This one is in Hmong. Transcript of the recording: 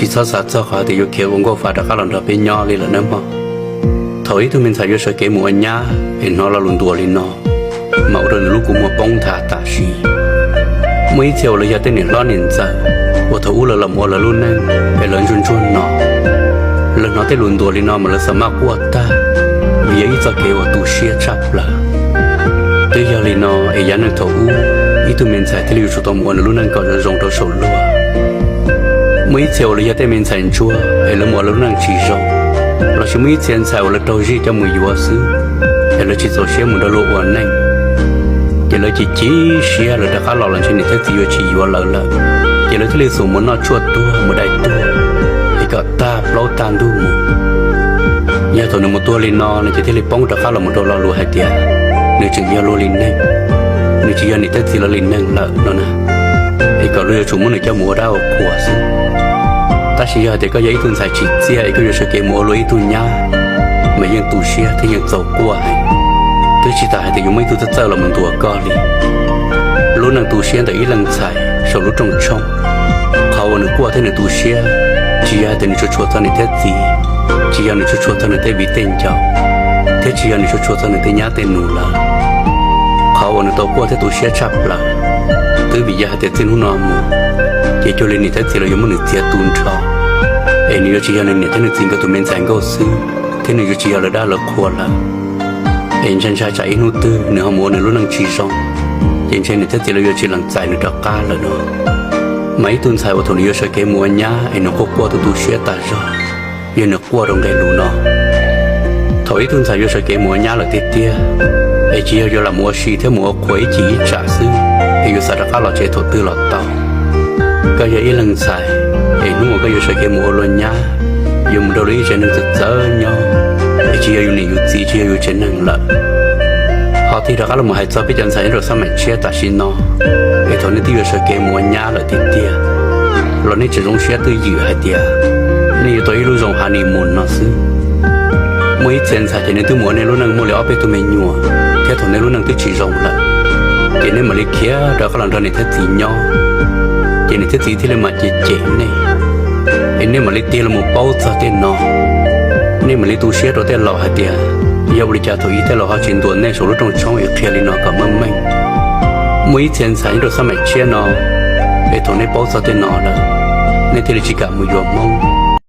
Tsis txhob xav txog qhov tias yuav khiav ua nkauj fa rov qab los nrog peb nyob li lawm nawb mog. Thaum ib tug me ntxhais yuav sawv kev mus ua nyab es hnov lo lus ntuas li no, mas ua rau nws lub kua muag poob nthav tam sim. Muaj ib txhia uas lawv yog tej niam hlob niam ntxawm uas thaum ub lawv los mus ua lawv lub neej es lawv ntsuag ntsuag no, lawv hnov tej lus ntuas li no mas lawv xav maj quaj tag, vim yog ib txoj kev uas tu siab tshaj plaws. Twb yog li no es yav neeg thaum ub, ib tug me ntxhais thiaj li yuav tsum tau mus ua nws lub neej kom zoo zoo rau saum luag. Muaj ib txhia uas lawv yog tej me ntxhais ntsuag es lawv mus ua lawv lub neej tsis zoo, lossis muaj ib txhia ntxhais uas lawv raug zij coj mus yuav xwb, es lawv tsis txaus siab mus nrog luag ua neej, ces lawv chim chim siab lawv rov qab los los ntshe niam thiab txiv yuav tsis yuav lawv lawm, ces lawv thiaj li xub mus noj tshuaj tuag mus dai tuag, es kom tag plaub tag ntug mus. Yog thaum nws mus tuag li no no ces thiaj li poob rov qab los mus rau lo lus hais tias nws tseem yog luag li neeg, nws tsis yog niam thiab txiv lawv li neeg lawm no na, es kom luag yuav tsum muab nws coj mus ua dab ua qhuas xwb. Tab sis yog hais tias koj yog ib tug ntxhais tsim txiaj es koj yuav sawv kev mus ua luag ib tug nyab, mas yeej tu siab thiab yeej txaus quaj heev. Twb tsis tas hais tias yuav muaj ib tug txawj txawj los mus ntuas koj li. Lub neej tu siab ntawm ib leej ntxhais saum lub rooj tshoob, qhov uas nws quaj thiab nws tu siab, tsis yog hais tias nws tsuas tshuav txog niam thiab txiv, tsis yog nws tsuas tshuav txog nws tej viv tej ncaus, thiab tsis yog nws tsuas tshuav txog nws tej nyab tej nus lawm. Qhov uas nws tau quaj thiab tu siab tshaj plaws, twb vim yog hais tias txij hnub no mus, ces cuag li niam thiab txiv lawv yuav muab nws txiav tu nrho, es nws yuav tsis yog nws niam thiab nws txiv nkawd tus me ntxhais nkauj xwb, thiab nws yuav tsis yog lawv dab lawv qhua lawm. Es ntshai ntshai tsam ib hnub twg nws ho mus ua nws lub neej tsis zoo, ces ntshe niam thiab txiv lawv yuav tsis lees txais nws rov qab lawm no. Mas ib tug ntxhais uas thaum nws yuav sawv kev mus ua nyab es nws quaj quaj tu tu siab tas zog, yog nws quaj rau nqe lus no. Thaum ib tug ntxhais yuav sawv kev mus ua nyab lawm tiag tiag, es tsis yog yuav lam mus ua si thiab mus ua qhua ib chim ib tsam xwb, es yuav xav rov qab los tsev thaum twg los tau. Koj yog ib leeg ntxhais, es hnub uas koj yuav sawv kev mus ua luag nyab, yuav mus nrog luag ib tsev neeg txawv txawv nyob, es tsis yog yus niam yus txiv, tsis yog yus tsev neeg lawm, ho tig rov qab los mus hais txog peb cov ntxhais nyob rau xab maim tshiab tam sim no, es thaum nej twb yuav sawv kev mus ua nyab lawm tiag tiag, los nej tseem zoo siab twj ywm hais tias nej yuav tau ib lub zoo honeymoon no xwb. Muaj ib txhia ntxhais ces nej twb mus ua nej lub neej muaj li ob peb tug me nyuam, thiab thaum nej lub neej twb tsis zoo lawm, ces nej mam li khiav rov qab los nrog niam thiab txiv nyob, ces niam thiab txiv thiaj li mam cem cem nej, es nej mam li tig los mus paub txog tej no. Nej mam li tu siab rau tej laus hais tias yog ua li cas thaum ub tej laus ho tsis ntuas nej saum lub rooj tshoob es qhia li no kom meej meej. Muaj ib txhia ntxhais nyob rau xab maim tshiab no, es thaum nej paub txog tej no lawm, nej thiaj li tsis kam mus yuav Hmoob,